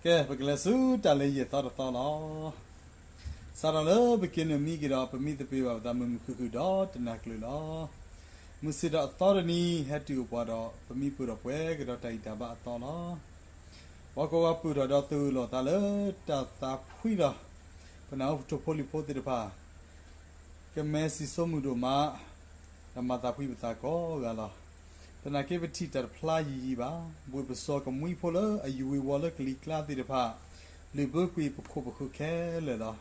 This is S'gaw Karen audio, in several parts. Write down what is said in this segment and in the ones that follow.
ကဲ ပကလဲၤဆူတၢ်လၢယဲၢ်သီတသီလီၤ. စးထီၣ်လၢပက့ၤနုာ်မံက့ၤဒီး ပမံသပ့ၤဘၣ်ပသးမုာ်မုာ်ခုၣ်ခုၣ်ဒီးတနၤကျၢၤလီၤ. မုၢ်ဆ့ၣ်ဒီးအသီတနံၤ ဟဲတုၤအိၣ်ပှၤဒီး ပမံပၢၢ်ထီၣ်ပှဲၤကဒီးတၢ်ဂံၢ်တၢ်ဘါအသီလီၤ. ပှၤကိးဂၤပၢၢ်ထီၣ်ဒီးသဂၢၢ်လီၤသးလၢတၢ်သးဖှံလီၤ. ပနၢ်ဟူပထိၣ်ဖိလံၣ်ဖိသ့ၣ်တဖၣ် ကမဲစံၣ်စိမုၢ်ဒိၣ်မး, ဒီးမၤသးဖှံပသးကိးဂၤလီၤ. သနာ်က့ပထံၣ်တၢ်တဖျါယံာ်ယံာ်ဘၣ်, ဘှ့ၣ်ပစီၤကမှံဖိလၢအယူၤဝ့ၤဝီၤလၢကလံၤကျါသ့ၣ်တဖၣ် လုၢ်ဘၢကွံာ်ပခိၣ်ပဃၢၤခဲလၢာ်လီၤ.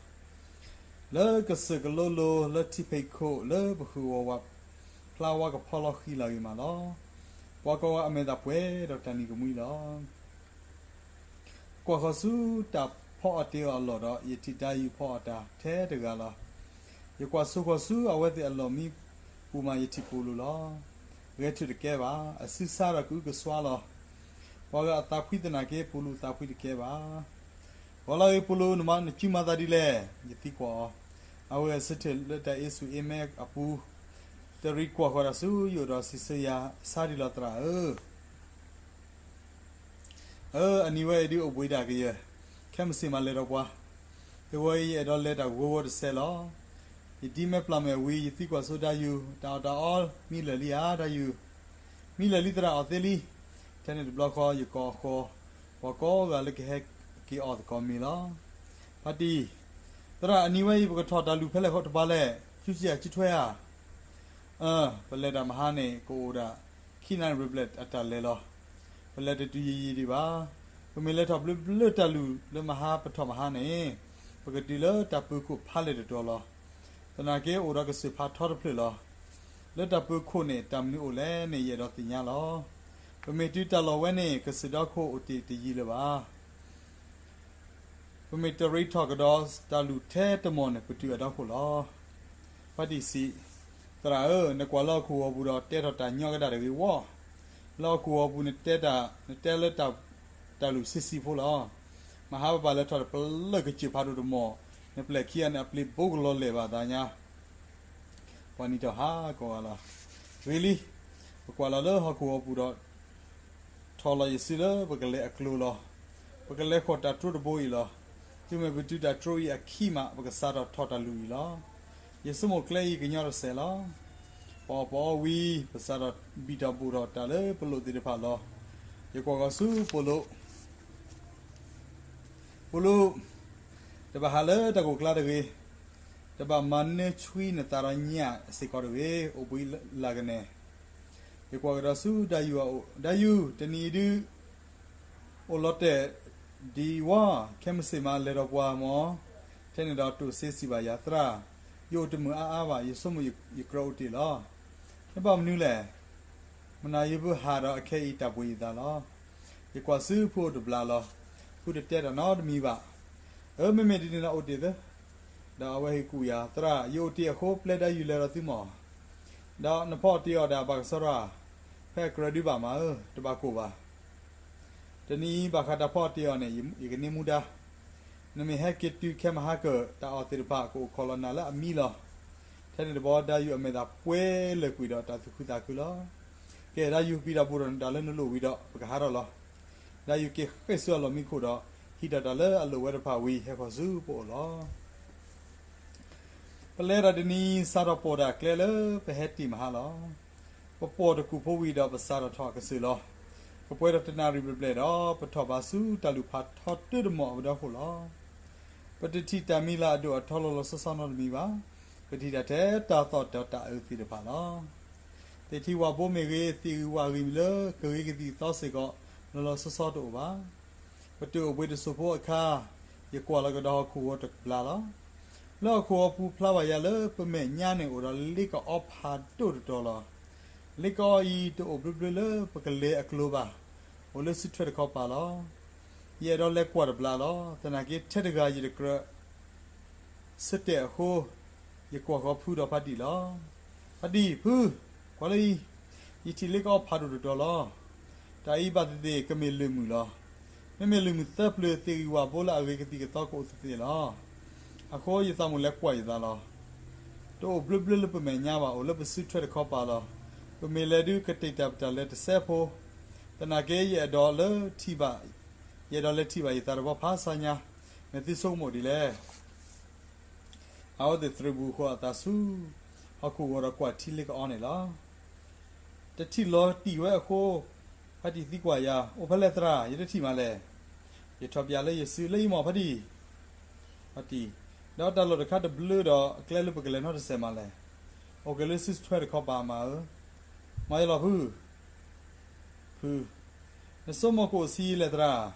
လၢကစၢၢ်ကလိလိၤလၢထံဖံးခိၣ်လၢပဃုာ်ဂီၤဝး ဖျါဝါကဖီလီၤဃံလၤဂ့ၤမးလီၤ. ပှၤကိးဂၤအမဲာ်သးပှဲၤဒီးတၢ်နံၤကမှံလီၤ. ကွၢ်ဃီၤဆူတၢ်ဖီအီၣ်တ့အီၣ်အလီၢ်ဒီး ယထံၣ်ဒါယူၤဖီအီၣ်တၢ်ထဲတဂၤလီၤ. ယကွၢ်ဆိဃီၤဆူအဝဲသ့ၣ်အလီၢ်မံပူၤမး ယထံၣ်ပူၤလူၤလီၤ. ဂဲၤထၢၣ်တကဲဘၣ်, အစုဆါဒီးကအုကစွါလီၤ. ပှၤဂၤအသးဖှံသနာ်က့ပူၤလူၤသးဖှံတကဲဘၣ်. ဂီၤလၢအဂ့ၤပူၤလူၤ နမၤနစုမၤသးဒ်လဲၣ်, ယသံကွၢ်အီၤ. အဝဲစံးဆၢလၢတၢ်အ့ဆူၣ်အ့မဲအပူၤ, တရံးကွၢ်ဃီၤတၢ်ဆူယအိၣ်ဒီးစံးဆၢယၤ, ဆါဒံးလီၤသရၣ်ဧၢ အၢ အနံၤဝဲအံၤဒုးအိၣ်ဘှံးတၢ်ကယၢၢ်, ခဲမုၢ်ဆ့ၣ်မးလဲၤဒီးပှၤ, တဂီၤအံၤယအဲၣ်ဒိးလဲၤတၢ်ဂီၤဂီၤတစဲးလီၤ. ယဒ်မဲာ်ပျၢ်မဲာ်ဝံၤ ယသံကွၢ်ဆိဒါယူၤ, တၢ်အီၣ်တၢ်အီမံလၢာ်လံဧါဒါယူၤ, မံလၢာ်လံသရၣ်အီၣ်သ့လံ. ထဲန့ၣ်တဘျီဃီယကိးဃီၤ, ပှၤကိးဂၤလၢကဟဲက့ၤအီၣ်သကိးမ့ၤလီၤ. ဖါတံၢ်, သရၣ်အနံၤဝဲအံၤ ပကထီၣ်တၢ်လုၢ်ဖဲလဲၣ်တပၤလဲၣ်, စုစံၣ်ယၤစုထွဲဧါ. အၢ ပလဲၤတၢ်မဟါန့ၣ် ကအိၣ်ဒၣ်ခံနၣ်ရံၣ်ဘျဲၣ်ဘျဲၣ်အတၢ်လဲၤလီၤ. ပလဲၤတတုၤယံာ်ယံာ်ဒံးဘၣ်. ပမ့ၢ်လဲၤထီၣ်ဘျၢဘျၢတၢ်လုၢ်လၢမဟါပထီၣ်မဟါန့ၣ်, ပကတုၤလၢတၢ်ပၢၤခိၣ်ဖးလဲၢ်တတီၤလီၤ. သနာ်က့အိၣ်ဒီးကစၢၢ်ဖးထီတဖျၢၣ်လီၤ. လၢတၢ်ပၢၤခိၣ်န့ၣ် တၢ်မနုၤအိၣ်လဲၣ်န့ၣ် ယအဲၣ်ဒိးသ့ၣ်ညါလီၤ. ပမ့ၢ်တုၤတၢ်လီၢ်ဝဲန့ၣ် ကစၢၢ်ဒီခိၣ်အိၣ်တ့ၢ်တယံၤလၢၤဘၣ်. ပမ့ၢ်တရံးထီၣ်ကဒီးတၢ်လုၢ်ထဲတမီၢ်န့ၣ် ပတုၤအဒီခိၣ်လီၤ. ဖါတံၢ်စံး, သရၣ်ဧၢ, နကွၢ်လၢဟီၣ်ခိၣ်ဂီၤပူၤဒီးတဲထီၣ်တၢ်ညီကဒၣ်တဂ့ၤဝီ. လၢဟီၣ်ခိၣ်ဂီၤပူၤနတဲတၢ်, နတဲလၢတၢ်လုၢ်ဆံးဆံးဖိလီၤ. မဟါပဘၣ်လဲၤထီၣ်တပလၢၢ်ကစၢၢ်ဖးဒိၣ်တမီၢ်, နပျဲၢ်ခံဂၤန့ၣ် အပျ့ၤဘိကလီၤလဲၢ်ဘၣ်သးညါ. ပှၤနံၤထီၣ်ဟးကိးဂၤလီၤ. ဂ့ၤလံ, ပကွၢ်လီၤလၢဟီၣ်ခိၣ်ဂီၤပူၤဒီး ထီၣ်လီၤယစုလၢပကလဲၤအကျိၤလီၤ. ပကလဲၤဃီၣ်တၢ်တြိတဘိအံၤလီၤ. တုၤမ့ၢ်ပတုၤတၢ်တြိအံၤအခံမး ပကစးထီၣ်ထီၣ်တၢ်လုၢ်အံၤလီၤ. ယဆိကမိၣ်ကျဲအံၤကညီတစဲးလီၤ. ပအီၣ်ပအီဝံၤ ပစးထီၣ်ဘံၣ်ထီၣ်ဘိၣ်ထီၣ်တၢ်လၢပလိၣ်သ့ၣ်တဖၣ်လီၤ. ယကွၢ်ဃီၤဆူပိာ်လိာ် ပိာ်လိာ်, တဘၣ်ဟးလၢတၢ်ကိၢ်ကျါတဂ့ၤ, တဘၣ်မၤနၢဆှံနသးဒီးညၣ်စ့ၢ်ကီးတဂ့ၤ, အိၣ်ဘှံးလၢ်ကနဲၣ်. ယကွၢ်ကဒီးဆူဒါယူၤအအိၣ်, ဒါယူၤ, တနံၤအံၤဒုး အိၣ်လီၤတဲာ်ဒံးဝဲ, ခဲမုၢ်ဆ့ၣ်မးလဲၤဒီးပှၤမၢ်. ထဲန့ၣ်ဒီးတိၢ်စ့စံးဘၣ်ယၤ, သရၣ်, ယအိၣ်တမုာ်အါအါဘၣ်, ယဆိကမိၣ်ယကြၢးအိၣ်တ့ၢ်လီၤ. နဘၣ်မနုၤလဲၣ်. မနၤယဖုဟးဒီးအခဲအံၤတၢ်ဘှံးယသးလီၤ. ယကွၢ်ဆူဖုအိၣ်တဘျးလီၤ. ဖုတတဲတၢ်နီတမံၤဘၣ်. အၢ မ့မ့ၢ်ဒ်န့ၣ်ဒီးအိၣ်တ့ၢ်သၢ. ဒီးအဝဲဟ့ၣ်ကူၣ်ယၤ, သရၣ်, ယအိၣ်တ့ၢ်အဃိ ပျဲဒါယူၤလဲၤဒီးသုမၢ်. ဒီးနဖီအီၣ်တ့ၢ်အီၣ်ဒၣ်ဘၣ်ကစီဒီဧါ. ဖဲအကြၢးဒုးဘၣ်မးဧၢ, တဘၣ်ကိၢ်ဘၣ်. တနံၤအံၤဘၣ်ဃးတၢ်ဖီအီၣ်တ့ၢ်အီၣ်န့ၣ် ယကန့ၢ်မူဒါ. နမ့ၢ်ဟဲက့ၤတုၤခဲမဟါကၢၢ် တၢ်အီၣ်သ့ၣ်တဖၣ်ကအိၣ်ခိးလီၤနၤလၢအမံလီၤ. ထဲန့ၣ်တဘျီ ဒါယူၤအမဲာ်သးပှဲၤလၢာ်ကွံာ်ဒီးတၢ်သူၣ်ခုသးခုလီၤ. ကဲ ဒါယူၤ, ပံၤတၢ်ဘိၣ်ထီၣ်နတၢ်လၢနလိၣ်ဝံၤဒီး ပကဟးထီၣ်လီၤ. ဒါယူၤက့ၤဃ့ၢ်ဆူအလီၢ်မံခိၣ်ဒီး ဟံးထီၣ်တၢ်လၢအလိၣ်ဝဲတဖၣ်ဝံၤ ဟဲဃီၤဆူပအိၣ်လီၤ. ပလဲၤတၢ်တနံၤ စးထီၣ်ပိာ်တၢ်ကျဲလၢပဟဲတ့ၢ်မဟါလီၤ. ပပိာ်တကူၣ်ဖိဝံၤဒီးပစးထီၣ်ထီၣ်အကစၢၢ်လီၤ. ကပှဲၤဒီးတနၣ်ရံၣ်ဘျဲၣ်ဘျဲၣ်ဒီး ပထီၣ်ဘးဆူတၢ်လုၢ်ဖးထီတၢတမီၢ်အပဒီခိၣ်လီၤ. ပတထံၣ်တၢ်မံၤလၤအဒိၣ်အထီလီၤလီၤဆီဆီနီတမံၤဘၣ်. ပထံၣ်တၢ်ထဲတၢ်သီၣ်ဒီးတၢ်အၢသ့ၣ်တဖၣ်လီၤ. သ့ၣ်ထံဝၣ်ဘိမ့ၢ်ဂ့ၤ, သ့ၣ်ဂံၢ်ဝၣ်ဂံၢ်မံၤလၢကဂ့ၤကသံၣ်ကသီစ့ၢ်ကီး လီၤလီၤဆီဆီတအိၣ်ဘၣ်. ပတုၤအိၣ်ဘှံးတစိၢ်ဖိအခါ, ယကွၢ်လီၤကဒီးဟီၣ်ခိၣ်ဂီၤတဘျးလီၤ. လၢဟီၣ်ခိၣ်ဂီၤပူၤဖျါဘၣ်ယၤလၢပမဲာ်ညါန့ၣ်အိၣ်ဒီးလ့ကအီဖးဒိၣ်တတီၤလီၤ. လ့ကအီအံၤတအိၣ်ဘျၢဘျၢလၢပကလဲၤအကျိၤဘၣ်. အိၣ်လၢစုထွဲတခီပၤလီၤ. ယအဲၣ်ဒိးလဲၤကွၢ်တဘျးလီၤ. သနာ်က့ထဲတဂၤယတကြၢး ဆၢတဲာ်အဃိ, ယကွၢ်ဃီၤဖုဒီးဖါတံၢ်လီၤ. ဖါတံၢ်, ဖု, ကွၢ်လၢအံၤ, ယထံၣ်လ့ကအီဖးဒိၣ်တတီၤလီၤ. တၢ်အံၤဘၣ်သ့ၣ်သ့ၣ်ကမ့ၢ်လုၢ်မုၢ်လီၤ. မ့မ့ၢ်လုၢ်မုၢ်သၢပျၢၤ သ့ၣ်ဂံၢ်ဝၣ်ဘိလၢအဂ့ၤကသံၣ်ကသီကအိၣ်သ့သ့လီၤ. အဃိယသးမုာ်လဲၤကွၢ်ယသးလီၤ. တအိၣ်ဘျၢဘျၢလၢပမဲာ်ညါဘၣ်, အိၣ်လၢပစုထွဲတခီပၤလီၤ. ပမ့ၢ်လဲၤဒုးကတ့ၢ်တၢ်ပတၢ်လဲၤတစဲးဖိ. သနာ်က့ယအဲၣ်ဒိးလၢထံၣ်ဘၣ် ယအဲၣ်ဒိးလဲၤထံၣ်ဘၣ်ယသးတဘီဖးဆါညါ, မ့ၢ်သုဆိကမိၣ်ဒ်လဲၣ်. အဝဲသ့ၣ်သရၣ်ဘူၣ်ဃီအသးဆူ ဟီၣ်ခိၣ်ဂီၤဒီးကွၢ်ထံလ့ကအီန့ၣ်လီၤ. တထံၣ်လီၤတံၢ်ဝဲအဃိ, ဖါတံၢ်သံကွၢ်ယၤ, အိၣ်ဖဲလဲၣ်သရၣ်, ယတထံၣ်မးလဲၣ်. ယထီၣ်ပျးလၢယစုလၢယမိၢ်ဖါတံၢ်, ဖါတံၢ်, ဒီးတၢ်လီၢ်တခါတဘျုးဒီး အကျဲလၢပကလဲၤနီတစဲးမးလဲၣ်. အိၣ်က့ၤလၢစုထွဲတခီပၤမးဧၢ. မၤယလီၤဖု ဖု, နဆိကမိၣ်ကအိၣ်ဆံးလဲၣ်သရၣ်.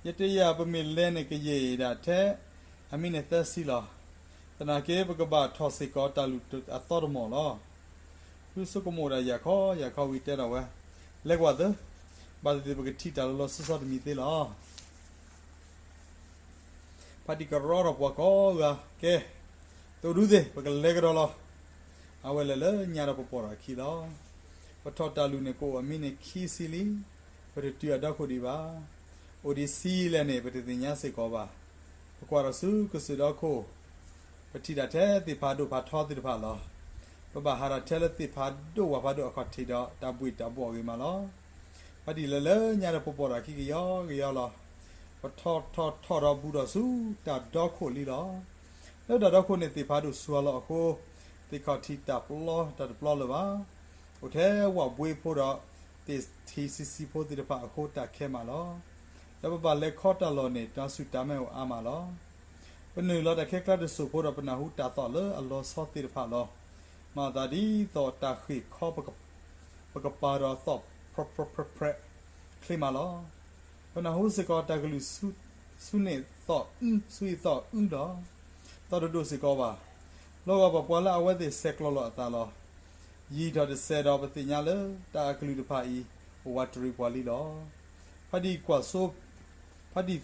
ယတယၤပမ့ၢ်လဲၤန့ၣ်ကယဲၢ်ဒၣ်ထဲ အမံးနံးသၢဆံလီၤ. သနာ်က့ပကဘၣ်ထီၣ်စ့ၢ်ကီးတၢ်လုၢ်အသီတမီၢ်လီၤ. ဖုဆိကမိၣ်ဒၣ်ယၤခီယၤခီဝံၤတဲထီၣ်ဝဲ, လဲၤကွၢ်သၢ, ဘၣ်သ့ၣ်သ့ၣ်ပကထံၣ်တၢ်လီၤလီၤဆီဆီတမံၤသ့လီၤ. ဖါတံၢ်ကရီထီၣ်ပှၤကိးဂၤ, ကဲ, သုးဒူသ့ၣ် ပကလဲၤကဒီးလီၤ. အဝဲလဲၤလၢညါဒီးပပိာ်ထီၣ်အခံလီၤ. ပထီၣ်တၢ်လုၢ်န့ၣ်ကအိၣ်အမံးနံးခံဆံလံ. ပတတုၤအဒီခိၣ်ဒံးဘၣ်. အိၣ်ဒံးဆံးလဲၣ်န့ၣ် ပတသ့ၣ်ညါစ့ၢ်ကီးဘၣ်. ပကွၢ်ထီၣ်ဆူကစၢၢ်ဒီခိၣ်, ပထံၣ်တၢ်ထဲသ့ၣ်ဖးဒိၣ်ဖးထီသ့ၣ်တဖၣ်လီၤ. ပဘၣ်ဟးထီၣ်ထဲလၢသ့ၣ်ဖးဒိၣ်ဝးဖးဒိၣ်အခီၣ်ထံးဒီးတၢ်ဘှ့ၣ်တၢ်ဘှီၣ်ဂ့ၤမးလီၤ. ဖါတံၢ်လဲၤလၢညါဒီးပပိာ်ထီၣ်အခံကယီကယီလီၤ. ပထီၣ်ထီၣ်ထီၣ်ဒီးဘူးထီၣ်ဆူတၢ်ဒီခိၣ်လံလီၤ. လၢတၢ်ဒီခိၣ်န့ၣ်သ့ၣ်ဖးဒိၣ်ဆူအလီၢ်အဃိ, သ့ၣ်ခီၣ်ထံးတၢ်ပျီတၢ်တပျီလၢၤဘၣ်. အိၣ်ထဲဝၣ်ဘှ့ဖိဒီး သ့ၣ်ထံဆံးဆံးဖိသ့ၣ်တဖၣ်အဃိတၢ်ခဲမးလီၤ. ဒီးပဘၣ်လဲၤခီတၢ်လီၢ်န့ၣ် တၢ်ဆူၣ်တၢ်မဲအိၣ်အါမးလီၤ. ပနုာ်လီၤတၢ်ခဲကျါတစိၢ်ဖိဒီးပနၢ်ဟူတၢ်သီၣ်လၢအလီၤဆီသ့ၣ်တဖၣ်လီၤ. မၤသးဒ်သိးတၢ်ဃ့ၢ်ခီ ပကပၤဒီးသီၣ်ဖြဲဖြဲဖြဲချ့မးလီၤ. ပနၢ်ဟူစ့ၢ်ကီးတၢ်ကလုၢ်ဆူန့ၣ်သီၣ်အု, ဆူအံၤသီၣ်အုလီၤ. သီၣ်တဒိၣ်စ့ၢ်ကီးဘၣ်. လီၤဂာ်ပှၤလၢအဝဲသ့ၣ်ဆဲးကျိးလီၤအသးလီၤ. ယံာ်ထီၣ်တစဲးဒီးပသ့ၣ်ညါလၢတၢ်အကလုၢ်တဖၣ်အံၤ အိၣ်ဝးတရံးပှၤလံလီၤ. ဖါတံၢ်ကွၢ်စိ, ဖါတံၢ်,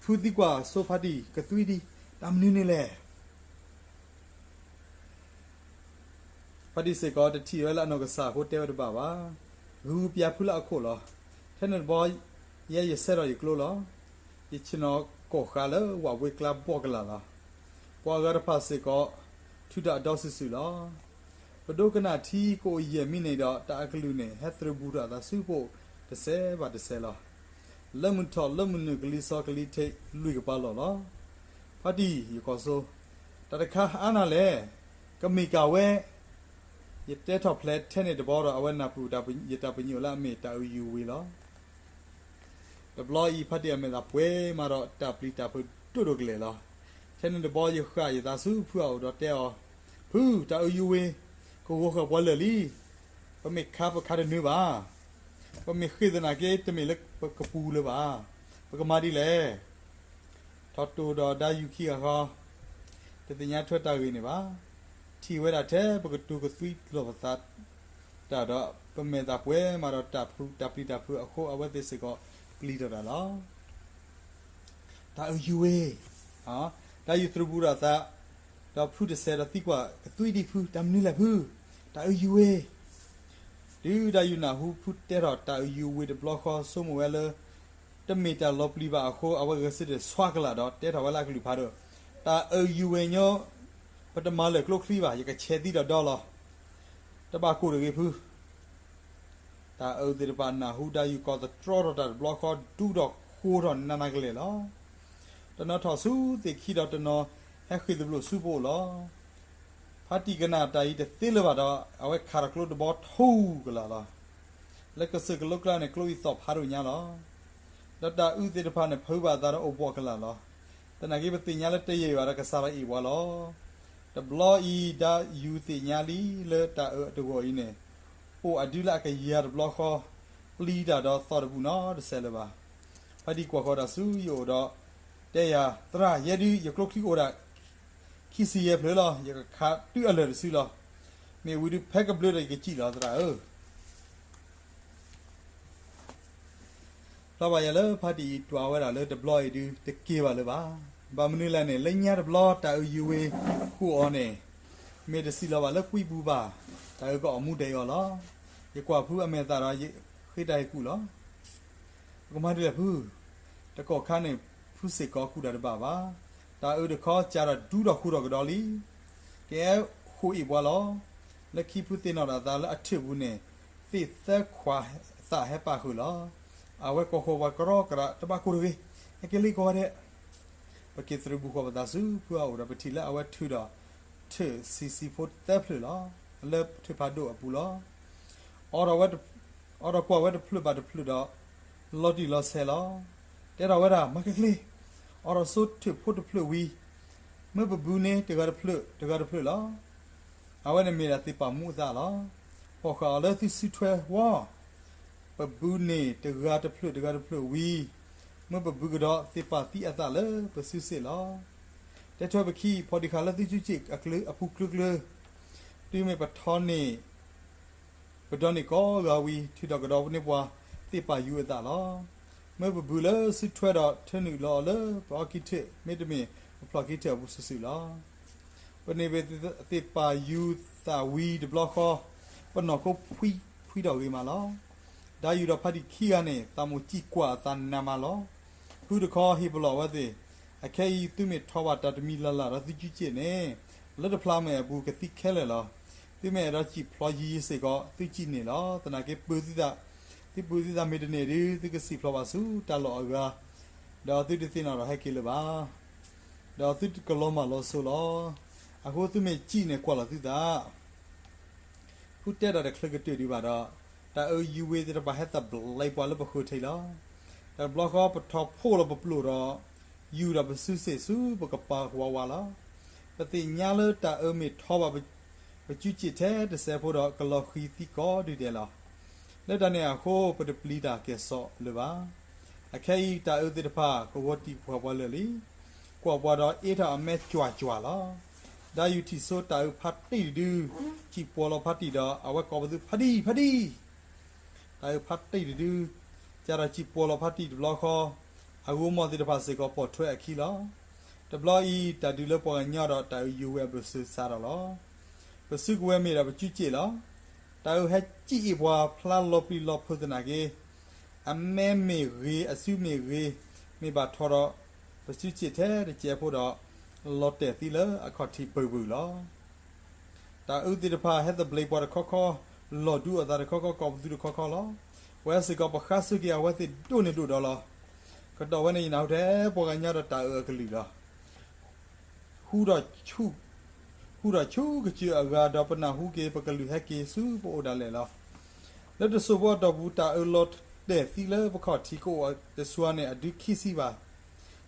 ဖုသံကွၢ်စိဖါတံၢ်ကသွံဒံး, တၢ်မနုၤန့ၣ်လဲၣ်. ဖါတံၢ်စ့ၢ်ကီးတထံၣ်ဝဲလၢအနီၢ်ကစၢ်အဃိတဲဝဲတဘၣ်ဘၣ်. ဂုၤပျးဖုလၢအခိၣ်လီၤ. ထဲန့ၣ်တဘျီ, ယဲယဆဲးထီၣ်ယကျိလီၤ. ယဆ့ၣ်နီၤကိၢ်ဃာ်လၢဝၣ်ဘှ့ကျါဘီၣ်ကလာ်လီၤ. ပှၤအဂၤတဖၣ်စ့ၢ်ကီး ထုးတၢ်အဒီစုာ်စုာ်လီၤ. ပဒိကနၣ်ထံကအိၣ်ယဲၢ်မံးနံးဒီး တၢ်အကလုၢ်န့ၣ် ဟဲသရၣ်ဘူၣ်ထီၣ်အသးဆူပအိၣ်တစဲးဘၣ်တစဲးလီၤ. လၢမုၢ်ထီၣ်လၢမုၢ်နုာ်ကလံၤစီကလံၤထံး လွံၢ်ကပၤလီၢ်လီၤ. ဖါတံၢ်ယကွၢ်စိ, တၢ်တခါအါနၤလဲၣ်. ကမ့ၢ်ကၤဝဲ, ယတဲထီၣ်ဖျဲးထဲန့ၣ်တဘျီဒီး အဝဲနၢ်ပၢၢ်ယတၢ်ပညိၣ်လၢအမ့ၢ်တၢ်အုၣ်ယူၤဝ့ၤလီၤ. တဘျီအံၤဖါတံၢ်အမဲာ်သၣ်ပှဲၤမးဒီးတၢ်ပျံၤတၢ်ဖုးဒိၣ်ဒိၣ်ကလဲာ်လီၤ. ထဲန့ၣ်တဘျီယဃၣ်ယသးဆူဖုအအိၣ်ဒီးတဲအီၤ, ဖု, တၢ်အုၣ်ယူၤဝ့ၤ ကဂီၤဃာ်ပှၤလၢာ်လံ. ပမ့ၢ်ခါပခါတနၢၤဘၣ်. ပမ့ၢ်ဃ့ၢ်သနာ်က့ တမ့ၢ်လၢပကပူၤလၢၤဘၣ်. ပကမၤဒ်လဲၣ်. ထီၣ်တိၢ်ဒီးဒါယူၤခံဂၤဃီ, တသ့ၣ်ညါထွဲတၢ်ဂ့ၢ်န့ၣ်ဘၣ်. ထံၣ်ဝဲဒၣ်ထဲပကတိၤကသွံလိာ်ပသးတၢ်ဒီး ပမဲာ်သၣ်ပှဲၤမးဒီးတၢ်ဖုးတၢ်ပျံၤတၢ်ဖုးအဃိ အဝဲသ့ၣ်စ့ၢ်ကီးပျံၤထီၣ်တၢ်လီၤ. တၢ်အုၣ်ယူၤဝ့ၤ, တၢ်ယူၤသရၣ်ဘူၣ်ထီၣ်အသး, ဒီးဖုတစဲးဒီးသံကွၢ်ကသွံဒံးဖု တၢ်မနုၤလဲၣ်ဖု, တၢ်အုၣ်ယူၤဝ့ၤ. တုၤဒါယူၤနၢ်ဟူဖုတဲထီၣ်တၢ်အုၣ်ယူၤဝ့ၤတဘျီဃီ ဆိကမိၣ်ဝဲလၢ တမ့ၢ်တၢ်လီၤပျံၤဘၣ်အဃိ အဝဲဂဲၤဆၢထၢၣ်ဆွါကလာ်ဒီး တဲထီၣ်ဝဲလၢအကလုၢ်ဖးဒိၣ်, တၢ်အုၣ်ယူၤဝ့ၤညီ, ပတမၤလၢာ်ကျိချံဘၣ်, ယကဆဲးသံဒီးဒီလီၤ. တဘၣ်ကိၢ်တဂ့ၤဖု. တၢ်အုၣ်သ့ၣ်တဖၣ်နၢ်ဟူဒါယူၤကိးသတြီထီၣ်တၢ်တဘျီဃီ ဒူဒီးဃိထီၣ်နးနးကလဲာ်လီၤ. တနီၤထီၣ်ဆူသ့ၣ်ခံဒီးတနီၤဟဲဃ့ၢ်သဘျိးဆူပအိၣ်လီၤ. ဖါတံၢ်ကနၣ်တၢ်အံၤတသ့လၢၤဘၣ်ဒီး အဝဲခးထီၣ်ကျိတဘီထူကလာ်လီၤ. လၢကစၢၢ်ကလိကျါန့ၣ် ကျိအံၤသီၣ်ဖးဒိၣ်ညါလီၤ. ဒီးတၢ်အုၣ်သ့ၣ်တဖၣ်န့ၣ် ဖုးဘၣ်အသးဒီးအိၣ်ဘှီၣ်ကလာ်လီၤ. သနာ်က့ပသ့ၣ်ညါလၢတယံာ်ဘၣ်ဒီးကစၢ်ဒီးအ့ၣ်ပှၤလီၤ. တဘျီအံၤဒါယူၤသ့ၣ်ညါလံလၢတၢ်အုၣ်တဂီၤအံၤန့ၣ် အိၣ်အဒုလၢအကယၤတဘျီဃီ ပျံၤတၢ်ဒီးသီၣ်တဘူၣ်နီတစဲးလၢၤဘၣ်. ဖါတံၢ်ကွၢ်ဃီၤတၢ်ဆူယအိၣ်ဒီး တဲယၤ, သရၣ်, ယဲဒုးယကျိချံအိၣ်ဒၣ် ခံဆံယဲၢ်ဖျၢၣ်လီၤ. ယကခးတုၤအလၢာ်တစုလီၤ. မ့ၢ်ဝံၤဒုးဖဲကဘျၢဒီးယကစံၣ်လီၤသရၣ်ဧၢ. ဖျါဘၣ်ယဲလၢဖါတံၢ်အံၤတွၤဝဲဒၣ်လၢတဘျီအံၤဒုးတက့ၤဘၣ်လၢၤဘၣ်. ဘၣ်မနုၤလဲၣ်န့ၣ် လၢညါတဘျီတၢ်အုၣ်ယူၤဝ့ၤဃုာ်အီၤန့ၣ် မ့ၢ်တစံးလီၤဘၣ်လၢကွံပူၤဘၣ်. တၢ်အုၣ်ကအီၣ်မူဒဲးအီၤလီၤ. ယကွၢ်ဖုအမဲာ်သၣ်ဒီးယဃ့တၢ်ဟ့ၣ်ကူၣ်လီၤ. ပကမၤဒ်လဲၣ်ဖု. တကီၢ်ခါန့ၣ် ဖုစ့ၢ်ကီးကူၣ်တၢ်တဘၣ်ဘၣ်. တၢ်အုၣ်တခီစးဒီးဒူဒီးဃူဒီးကဒီးလံ. ကအဲၣ်ဃိာ်အ့ၣ်ပှၤလီၤ. လၢခံဖုသ့ၣ်နီၣ်တၢ်အသးလၢအထၢၣ်ပူၤန့ၣ် သ့ၣ်သၢခွးသၣ်ဟဲပာ်ဃုာ်လီၤ. အဝဲကိးဃီၤပှၤကရီကရး တဘၣ်ကိၢ်တဂ့ၤ, ဟဲက့ၤလံကိးဂၤဒဲး. ပက့ၤသရၣ်ဘူၣ်ဃီၤပသးဆူဖုအအိၣ်ဒီး ပထံၣ်လၢအဝဲထုးဒီး ထုးဆံးဆံးဖိသၢဖျၢၣ်လီၤ. လၢထုးဖးဒိၣ်အပူၤလီၤ. အိးထီၣ်ကွၢ်ဝဲတဖျၢၣ်ဘၣ်တဖျၢၣ်ဒီး လီၤတံၢ်လီၤဆဲးလီၤ. တဲထီၣ်ဝဲဒၣ် မၤက့ၤက့ၤ, အိးထီၣ်ဆိထုးဖိတဖျၢၣ်ဝံၤ မ့ၢ်ပဘုန့ၣ် တဂၤတဖျၢၣ် တဂၤတဖျၢၣ်လီၤ. အဝဲန့ၣ်မ့ၢ်ဒၣ်သ့ၣ်ပာ်မူအသးလီၤ. ဖီၣ်ဃာ်အီၤလၢသုစုထွဲဝီ, ပဘုန့ၢ်တဂၤတဖျၢၣ်တဂၤတဖျၢၣ်ဝံၤ, မ့ၢ်ပဘုကဒီးသ့ၣ်ပာ်သံအသးလၢပစုစ့ၣ်လီၤ. တဲထွဲပခံ ဖီၣ်တံၢ်ဃာ်လၢသုစုစ့ၣ်အပူၤကျိၤကျၢၤ, တုၤမ့ၢ်ပထီန့ၢ် ပဒိးန့ၢ်ကိးဂၤဝံၤ ထုးထီၣ်ကဒီးန့ၢ်ပှၤသ့ၣ်ပာ်ယူၤအသးလီၤ. မ့ၢ်ပဘုလၢစုထွဲဒီးထၢနုာ်လီၤအီၤလၢပအီခံထၢၣ် မ့တမ့ၢ်ပဖျီၣ်ခံထၢၣ်အပူၤစုာ်စုာ်လီၤ. ပန့ၢ်ဘၣ်သ့ၣ်ပာ်ယူၤသးဝံၤတဘျီဃီ, ပနီၢ်ခိဖှံထီၣ်ဂ့ၤမးလီၤ. ဒါယူၤဒီးဖါတံၢ်ခံဂၤန့ၣ် သးမိၣ်စံၣ်ကွၢ်အသးနးမးလီၤ. ဖုတခီဟ့ၣ်ပလီၢ်အဝဲသ့ၣ်, အခဲအံၤသုမ့ၢ်ထီဘၣ်တၢ်တမံၤလၢ်လၢ်ဒီးသုစုစ့ၣ်န့ၣ်, လၢတဖျါမ့ၢ်အပူၤကသံခဲလၢာ်လီၤ. သုမ့ၢ်အဲၣ်ဒိးစံၣ်ဖျီယံၤယံၤစ့ၢ်ကီး သုစံၣ်န့ၢ်လီၤ. သနာ်က့ ပၢၤသုသး, သုပၢၤသုသးမ့ၢ်တန့ၢ်ဒုး သုကစံၣ်ဖျီဘၣ်ဆူတၢ်လီၢ်အဂၤ, ဒီးသုတသ့ၣ်နီၣ်ထီၣ်ဟဲက့ၤလၢၤဘၣ်. ဒီးသုကလီၤမၢ်လီၤစိၤလီၤ. အဃိသုမ့ၢ်စံၣ်န့ၣ်ကွၢ်လီၤသုသး ဖုတဲတၢ်တချုးကတၢၢ်ဒံးဘၣ်ဒီး, တၢ်အၢယူၤဝ့သ့ၣ်တဖၣ်ဟဲသဘျ့ပှၤလၢပဃၢၤထံးလီၤ. တဘျီဃီပထီၣ်ဖှိၣ်လီၤပပျိၢ်ဒီး, ယူၤဒီးပစုစ့ၣ်ဆူပကပၤဝးဝးလီၤ. ပသ့ၣ်ညါလၢတၢ်အၢမ့ၢ်ထီဘၣ်ပစုစ့ၣ်ထဲတစဲးဖိဒီးကလီၤဃံၤသံကိးဒုဒဲးလီၤ. လၢတၢ်န့ၣ်အဃိ ပတပျံၤတၢ်ကဲၣ်ဆိးလၢၤဘၣ်. အခဲအံၤတၢ်အၢသ့ၣ်တဖၣ်ကဝီၤတံၢ်ပှၤပှၤလၢာ်လံ. ကွၢ်ပှၤဒီးအ့ထီၣ်အမဲကွၢ်ကွၢ်လီၤ. ဒါယူၤထံၣ်ဆိတၢ်အၢဖးတံၢ်တဒု, စံၣ်ပှီၤလီၤဖးတံၢ်ဒီး အဝဲကိးပသူဖးတံၢ်ဖးတံၢ် တၢ်အၢဖးတံၢ်တဒု, ကဒီးစံၣ်ပှီၤလီၤဖးတံၢ်တဘျီဃီ, အဂိၤမီၢ်သ့ၣ်တဖၣ်စ့ၢ်ကီးပိာ်ထွဲအခံလီၤ. တဘျီအံၤ တၢ်ဒုးလၢပှၤကညီဒီးတၢ်အၢယူၤဝဲအဘၢၣ်စၢၤစးထီၣ်လီၤ. ပစုကဝဲၤမ့ၢ်ဒီးပစုစ့ၣ်လီၤ. တၢ်အၢဟဲစံၣ်အ့ၣ်ပှၤဖျါလီၤပျံၤလီၤဖုးသနာ်က့ အမဲမ့ၢ်ဂ့ၤ အစုမ့ၢ်ဂ့ၤ, မ့ၢ်ဘၣ်ထီၣ်ဒီး ပစုစ့ၣ်ထဲတစဲးဖိဒီး လီၤတဲာ်သံလၢအခီၣ်ထံးပၢၢ်ပၢၢ်လီၤ. တၢ်အၢသ့ၣ်တဖၣ်ဟဲသဘျ့ပှၤတခီခီ, လီၤဒူအသးတခီခီ ကိးပသူတခီခီလီၤ. ပှၤစ့ၢ်ကီးပဃါစူၢ်က့ၤအဝဲသ့ၣ်ဒိၣ်န့ၢ်ဒိၣ်ဒီးလီၤ. ကတီၢ်ဝဲန့ၣ်ယနၢ်ဟူထဲပှၤကညီဒီးတၢ်အၢအကလုၢ်လီၤ. ဟူထီၣ်ဆူၣ်, ဟူထီၣ်ဆူၣ်ကစၢၢ်အဂၤဒီး ပနၢ်ဟူက့ၤပကလုၢ်ဟဲက့ၤဆူပအိၣ်ဒၣ်လဲာ်လီၤ. လၢတစိၢ်ဖိအတီၢ်ပူၤ တၢ်အၢလီၤတဲာ်သံလၢပခီၣ်ထံးကအိၣ်တစှၤန့ၣ် အဒုခံဆံဘၣ်.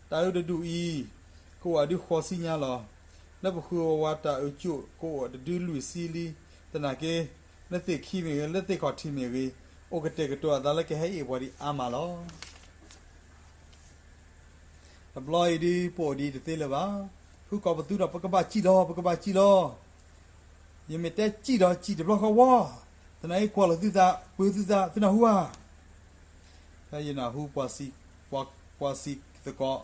တၢ်အၢတဒူၣ်အံၤ ကအိၣ်အဒုဃိးဆံညါလီၤ. လၢပဃုာ်ဝးတၢ်အၢကၠိၣ် ကအိၣ်တဒုလွံၢ်ဆံလံ. သနာ်က့ လၢသ့ၣ်ခံမ့ၢ်ဂ့ၤ လၢသ့ၣ်ခီၣ်ထံးမ့ၢ်ဂ့ၤ အိၣ်ကတဲာ်ကတီၤအသးလၢကဟဲအ့ၣ်ပှၤဒံးအါမးလီၤ. တဘျီအံၤဒုး ပအိၣ်ဒံးတသ့လၢၤဘၣ်. ဖုကိးပသူဒီး ပကဘၣ်စံၣ်လီၤ, ပကဘၣ်စံၣ်လီၤ. ယမ့ၢ်တဲစံၣ်ဒီးစံၣ်တဘျီဃီဝီ, သနာ်က့ကွၢ်လီၤသုသး, ပၢၤသုသး, သုနၢ်ဟူဧါ. ဖဲယနၢ်ဟူ ပှၤစံၣ်သကိး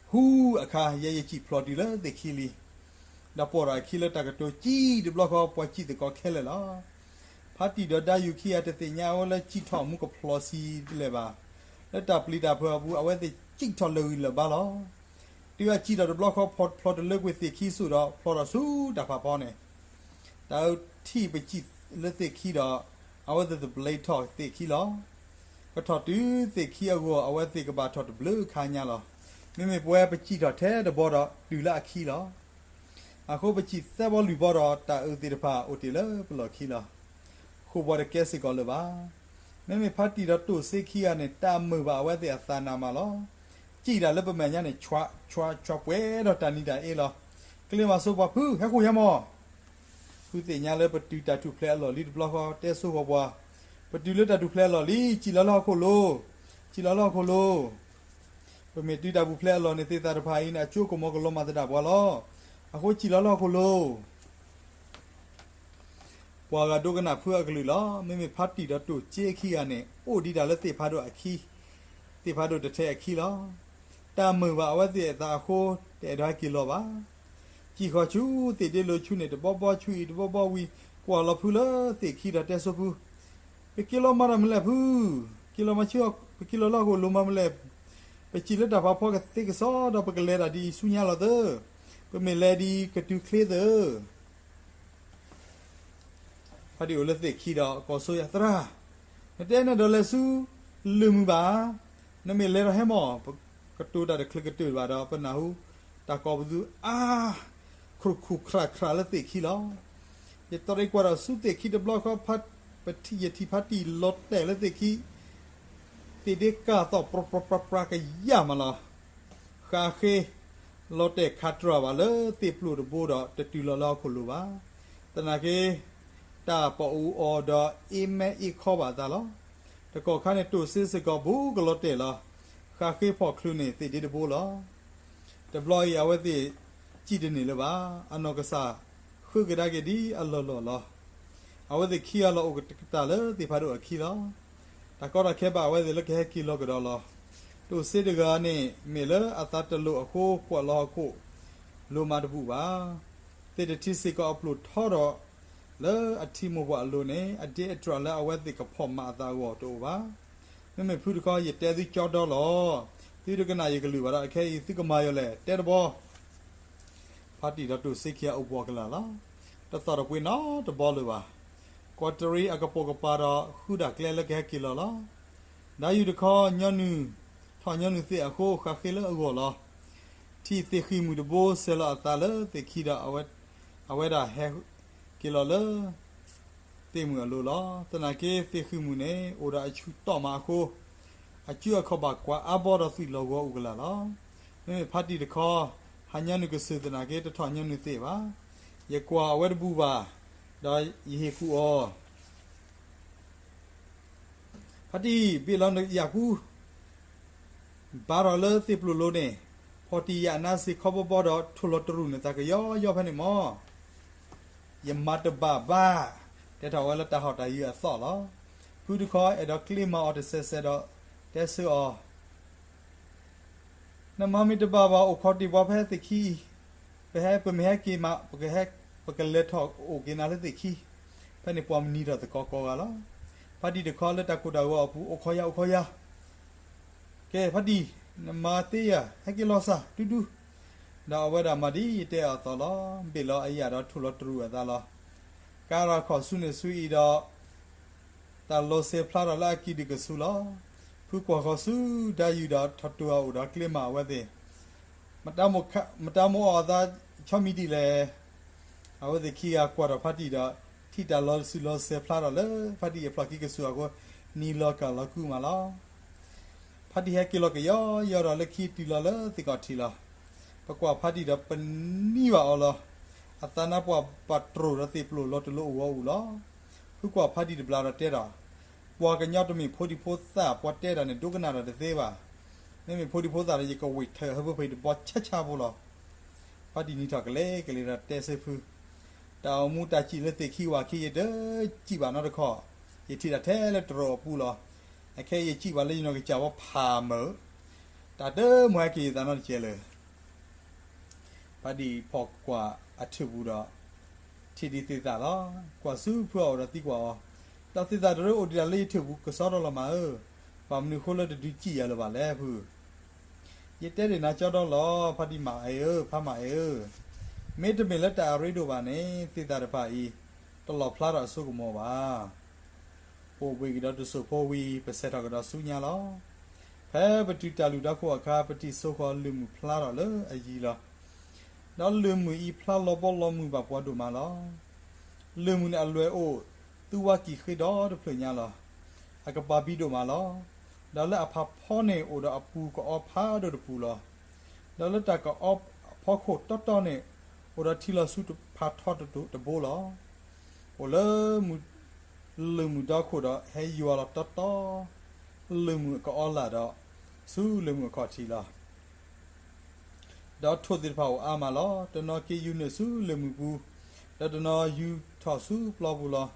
ဟူအခါ ယဲယစံၣ်ဖျိးတုၤလၢသ့ၣ်ခံလံ. ဒီးပိာ်ထီၣ်အခံလၢတၢ်ကတိၤစံၣ်တဘျီဃီ ပှၤစံၣ်သကိးခဲလၢာ်လီၤ. ဖါတံၢ်ဒီးဒါယူၤခံဂၤတသ့ၣ်ညါအဝဲလၢစံၣ်ထီၣ်မူကဖျိးဆံးတလဲၣ်ဘၣ်. လၢတၢ်ပျံၤတၢ်ဖုးအပူၤ အဝဲသ့ၣ်စံၣ်ထီၣ်လၢာ်ဂံၢ်လၢာ်ဘါလီၤ. တုၤအစံၣ်ထီၣ်တဘျီဃီ ဖျိးတလၢကွံာ်သ့ၣ်ခံစိၣ်ဒီး ဖျိးထီၣ်ဆူတၢ်ဖးဖီန့ၣ် တၢ်အၢထံၣ်ပစံၣ်လၢသ့ၣ်ခံဒီး အဝဲသ့ၣ်သဘျ့ထီၣ်သ့ၣ်ခံလီၤ. ကထီၣ်တုၤသ့ၣ်ခံအဂီၢ် အဝဲသ့ၣ်ကဘၣ်ထီၣ်တဘျုးခါညါလီၤ. မ့မ့ၢ်ပဝဲပစံၣ်ထီၣ်ထဲတဘီဒီးတုၤလၢအခံလီၤ. အဃိပစံၣ်သၢဘီလွံၢ်ဘီဒီး တၢ်အၢသ့ၣ်တဖၣ်အိၣ်တ့ၢ်လၢပလီၢ်ခံလီၤ. ဃိာ်ပှၤတကဲစ့ၢ်ကီးလၢၤဘၣ်. မ့မ့ၢ်ဖါတံၢ်ဒီးတိၢ်စ့ခံဂၤန့ၣ် တၢ်မုာ်ဘၣ်အဝဲသ့ၣ်အသးနးမးလီၤ. စံၣ်တၢ်လၢပမဲာ်ညါန့ၣ် ဆွးဆွးဆွးပှဲၤဒီးတၢ်နံၤတၢ်အ့လီၤ. ကလ့မၤစိပှၤဖု ဟဲဃိာ်ယၤမီၢ် ဖုသ့ၣ်ညါလၢ ပတုၤတၢ်ထူၣ်ဖျဲးအလီၢ်လံတဘျီဃီ တဲဆိဃီၤပှၤ, ပတုၤလၢတၢ်ထူၣ်ဖျဲးအလီၢ်လံ, စံၣ်လီၤလၢဟီၣ်ခိၣ်လိၤ, စံၣ်လီၤလၢဟီၣ်ခိၣ်လိၤ. ပမ့ၢ်တုၤတၢ်ထူၣ်ဖျဲးအလီၢ်န့ၣ် သ့ၣ်သၣ်တဖၣ်အံၤန့ၣ် အကၠိကမီၤကလီၤမၢ်သဒၣ်ပှၤလီၤ. အဃိစံၣ်လီၤလၢဟီၣ်ခိၣ်လိၤ ပှၤဂၤဒိကနၣ်ဖုအကလုၢ်လီၤ. မ့မ့ၢ်ဖါတံၢ်ဒီးတိၢ်စ့ခံဂၤန့ၣ် အိၣ်ဒံးတၢ်လၢသ့ၣ်ဖးဒိၣ်အခံ, သ့ၣ်ဖးဒိၣ်တထဲအခံလီၤ. တၢ်မုာ်ဘၣ်အဝဲသ့ၣ်အသးအဃိ တအဲၣ်ဒိးဟဲက့ၤလီၤဘၣ်. စံၣ်ဃီၤဆူသ့ၣ်ဒ့လိၤဆူန့ၣ် တဘီဘီဆူအံၤတဘီဘီဝံၤ ကွၢ်လီၤဖုလၢသ့ၣ်ခံဒီးတဲဆိဖု, ပက့ၤလီၤမၤတၢ်မနုၤလဲၣ်ဖု, က့ၤလီၤမၤဆူ ပက့ၤလီၤလၢဟီၣ်ခိၣ်လိၤမၤမနုၤလဲၣ်. ပစံၣ်လၢတၢ်ဖးဖီကသ့ကစီဒီး ပကလဲၤတၢ်ဒ်အံၤဆူညါလီၤသၢ, ပမ့ၢ်လဲၤဒ်အံၤကတုၤချ့သၢ. ဖါတံၢ်အိၣ်လၢသ့ၣ်ခံဒီးကိးဆိယၤ သရၣ်, နတဲနဒီးလဲၤဆူ လၢၢ်မုၢ်ဘၣ်, နမ့ၢ်လဲၤဒီးဟဲမၢ်, ပကတိၤတၢ်တချုးကတၢၢ်ဘၣ်ဒီး ပနၢ်ဟူ တၢ်ကိးပသူအါ ခရူၣ်ခရၣ်ခရၣ်လၢသ့ၣ်ခံလီၤ. ယတရံးကွၢ်ဒီးဆူသ့ၣ်ခံတဘျီဃီ, ယထံၣ်ဖါတံၢ်လီၤတဲာ်လၢသ့ၣ်ခံ, သ့ၣ်ဒ့ကၢ်သီၣ်ပြးပြးပြးပြးကယၢ်မးလီၤ. ဃးဃ့ လီၤတဲာ်ခးတြၢ်ဘၣ်လၢသ့ၣ်ပျိၢ်တဘိဒီး တတုၤလီၤလၢဟီၣ်ခိၣ်လိၤဘၣ်. သနာ်က့ တၢ်ပအူအီၤဒီးအ့မဲအ့ခီဘၣ်အသးလီၤ. တကီၢ်ခါန့ၣ် တိၢ်စ့စ့ၢ်ကီးဘူးကလီၤတဲာ်လီၤ. ဃးဃ့ဖီၣ်ချုးန့ၢ်သ့ၣ်ဒ့တဘိလီၤ. တဘျီအံၤ အဝဲသ့ၣ်စံၣ်တန့ၢ်လၢၤဘၣ်. အနီၢ်ကစၢ် ဃုကဒါက့ၤဒ်အလီၢ်လီၢ်လီၤ. အဝဲသ့ၣ်ခံဂၤလီၤအိၣ်ကတၢၢ်လၢသ့ၣ်ဖးဒိၣ်အခံလီၤ. တၢ်ကီတၢ်ခဲဘၣ်အဝဲသ့ၣ်လၢကဟဲက့ၤလီၤကဒီးလီၤ. တိၢ်စ့တဂၤန့ၣ် မ့ၢ်လၢအသးတလိာ်အဃိကွၢ်လီၤဟီၣ်ခိၣ် လိၤမးတဘူၣ်ဘၣ်. သ့ၣ်တထံၣ်စ့ၢ်ကီးအပျိၢ်ထီဒီး လၢအထံမိၢ်ပှၢ်အလိၤန့ၣ် အဒ့အတြၢ်လၢအဝဲသ့ၣ်ကဖီၣ်မၤအသးအဂီၢ်တအိၣ်ဘၣ်. မ့မ့ၢ်ဖုတခီ ယတဲသုကၠီဒီလီၤ. သုတကနၣ်ယကလုၢ်ဘၣ်ဒီး အခဲအံၤသုကမၤယီၤလဲၣ် တဲတဘီ. ဖါတံၢ်ဒီးတိၢ်စ့ခံဂၤအိၣ်ဘှီၣ်ကလာ်လီၤ. တသီၣ်တပှ့ၤနီတဘီလၢၤဘၣ်. ကွၢ်တရံးအကပိာ်ကပၤဒီးဃုဒၣ်ကျဲလၢကဟဲက့ၤလီၤလီၤ. ဒၣ်ယုၢ်တခီ ညီနုၢ်ထီၣ်ညီနုၢ်သ့ၣ်အဃိ ဃးဃ့လၢအဂီၢ်လီၤ. ထံၣ်သ့ၣ်ဃံၣ်မုၣ်တဘိစဲၤလီၤအသးလၢသ့ၣ်ခံဒီး အဝဲဒၣ်ဟဲက့ၤလီၤလၢ သ့ၣ်မုၣ်အလိၤလီၤ. သနာ်က့သ့ၣ်ဃံၣ်မုၣ်န့ၣ် အိၣ်ဒီးအဆူၣ်တီၣ်မးအဃိ အစုအခီၣ်ဘၣ်ကွၢ်အါဘီဒီးသွံၣ်လီၤဂီၤအိၣ်ကလာ်လီၤ. မ့မ့ၢ်ဖါတံၢ်တခီ ဟးညီနုၢ်ကစၢၢ်သနာ်က့ တထီၣ်ညီနုၢ်သ့ၣ်ဘၣ်. ယကွၢ်အဝဲတဘူၣ်ဘၣ် ဒီးယဟ့ၣ်ကူၣ်အီၤ ဖါတံၢ် ဘ့ၣ်လီၤနယၣ်ကူ ဘါထီၣ်လၢသ့ၣ်ပျိၢ်လိၤန့ၣ် ဖီၣ်တံၢ်ယၣ်နါစ့ၢ်ခီဘီဘီဒီး ထိၣ်လီၤတရူၢ်နသးကယီယီဖဲန့ၣ်မီၢ်. ယမၤတဘၣ်ဘၣ်, တဲထီၣ်ဝဲလၢတၢ်ဟီၣ်တၢ်ယၢၤအသီၣ်လီၤ. ဖုတခီ အဲၣ်ဒိးကျ့မၤအီၤတစဲးစဲးဒီး တဲဆၢအီၤ နမၤမ့ၢ်တဘၣ်ဘၣ် အိၣ်ခိးတ့ၢ်ပှၤဖဲသ့ၣ်ခံအံၤ, ပဟဲ ပမ့ၢ်ဟဲက့ၤမး ပကဟဲ ပကလဲၤထီၣ်အိၣ်က့ၤနၤလၢသ့ၣ်ခံ. ဖဲန့ၣ်ပှၤမနံၤထီၣ်သကိးကိးဂၤလီၤ. ဖါတံၢ်တခီလၢတၢ်ကိၢ်တၢ်ဂီၤအပူၤ အိၣ်ခိးယၤ အိၣ်ခိးယၤ, ကဲ ဖါတံၢ် နမၤသ့ယၤ ဟဲက့ၤလီၤစၢ် တူဒူ. ဒီးအဝဲဒၣ်မၤဒ်ယတဲအီၤအသိးလီၤ. ဘ့ၣ်လီၤအယၣ်ဒီးထိၣ်လီၤတရူၢ်အသးလီၤ. ကါရၤခီၣ်ဆူန့ၣ်ဆူအံၤဒီး တၢ်လီၤစဲၤဖျါထီၣ်လၢအကံၢ်ဒုၣ်ကဆူလီၤ. ဖုကွၢ်ဃီၤဆူဒၣ်ယုၢ်ဒီးထီၣ်တိၢ်အအိၣ်ဒီးကျ့မၤအဝဲသ့ၣ် မတၤမိၣ်အီၤအသး ဆီမံၤဒ်လဲၣ်. အဝဲသ့ၣ်ခံဂၤကွၢ်ထီၣ်ဖါတံၢ်ဒီး ထံၣ်တၢ်လီၤစၢၤလီၤစဲၤဖျါထီၣ်လၢ ဖါတံၢ်အဖျီၣ်ခံကဆူၣ်အဃိ နံၤလီၤကၢ်လီၤကူမးလီၤ. ဖါတံၢ်ဟဲက့ၤလီၤကယီယီဒီးလၢခံတုၤလီၤလၢသ့ၣ်ကီၢ်ထံးလီၤ. ပကွၢ်ဖါတံၢ်ဒီးပနံၤဘၣ်အီၤလီၤ. အသးနါပှၢ်ပာ်တြိာ်ဒီးသ့ၣ်ပျိၢ်လီၤတလိၤအိၣ်ဂီၤအူၣ်လီၤ. ဖုကွၢ်ဖါတံၢ်တဘျီဒီးတဲဒီး ပှၤကညီတမ့ၢ်ဖိဒံဖိသၣ် ပှၤတဲတၢ်န့ၣ် ဒိကနၣ်တၢ်တသ့ဘၣ်. မ့မ့ၢ်ဖိဒံဖိသၣ်ဒီး ယကဝံၣ်ထၢၣ်ဟၢဖၢဖၢအံၤတဘီဆါဆါဖိလီၤ. ဖါတံၢ်နံၤထီၣ်ကလဲၤကလဲၤဒီးတဲဆၢဖု တၢ်အိၣ်မူတၢ်စံၣ်လၢသ့ၣ်ခံဝၤခံ ယတစံၣ်ဘၣ်နီတခီၣ်, ယထံၣ်တၢ်ထဲလၢတြိာ်အပူၤလီၤ. အခဲအံၤယစံၣ်ဘၣ်လၢယနီၢ်ကစၢ်ဝဲဖးမုၢ်, တၢ်တမုၢ်ဟဲက့ၤယသးနီတကဲးလၢၤ. ဖါတံၢ်ဖီၣ်ကွၢ်အထၢၣ်ပူၤဒီး ထံၣ်ဒံးသ့ၣ်သၣ်လီၤ. ကွၢ်ဆူဖုအအိၣ်ဒီးသံကွၢ်အီၤ, ဒီးသ့ၣ်သၣ်တရၢအိၣ်ဒံးတၢ်လၢယထၢၣ်ပူၤကစီဒီလီၤမးဧၢ, ဘၣ်မနုၤအဃိလၢတဒုးစံၣ်ယၤလၢၤဘၣ်လဲၣ်ဖု. ယတဲဒံးနၤကၠီဒီလီၤ ဖါတံၢ်မၤအဲၣ်ဧၢ, ဖါမၤအဲၣ်ဧၢ, မ့တမ့ၢ်လၢတၢ်အရ့ဒိၣ်ဘၣ်န့ၣ် သ့ၣ်သၣ်တဖၣ်အံၤ တလီၤဖျါထီၣ်အစိကမီၤဘၣ်. ပအိၣ်ဘှံးကဒီးတစိၢ်ဖိဝံၤ ပဆဲးထီၣ်ကဒီးဆူညါလီၤ. ဖဲပတုၤတၢ်လုၢ်ဒီခိၣ်အခါ ပထံၣ်စိဃီၤလၢၢ်မုၢ်ဖျါထီၣ်လၢအယံၤလီၤ. ဒီးလၢၢ်မုၢ်အံၤဖျါလီၤဘီလီၤမုၢ်ဘၣ်ပှၤဒိၣ်မးလီၤ. လၢၢ်မုၢ်န့ၣ်အလွဲၢ်အိၣ် သူဝါကံၢ်ဃ့ဒီတဖျၢၣ်ညါလီၤ. အကပၤဘံဒိၣ်မးလီၤ. ဒီးလၢအဖးဖီန့ၣ်အိၣ်ဒီးအပူၤကအီဖးဒိၣ်တပူၤလီၤ. ဒီးလၢတၢ်ကအီအဖီခိၣ်တီတီန့ၣ် အိၣ်ဒီးထံလီၤဆူဖးထီတဘိလီၤ. အိၣ်လၢ လၢၢ်မုၢ်ဒီခိၣ်ဒီးဟဲယွၤလီၤတီတီ, လၢၢ်မုၢ်ကအီလၢ်ဒီး ဆူလၢၢ်မုၢ်အခီၣ်ထံးလီၤ. ဒီးထိၣ်သ့ၣ်တဖၣ်အိၣ်အါမးလီၤ. တနီၤက့ၤယူၤနုာ်ဆူလၢၢ်မုၢ်ပူၤ, ဒီးတနီၤယူၤထီၣ်ဆူပျီပူၤလီၤ.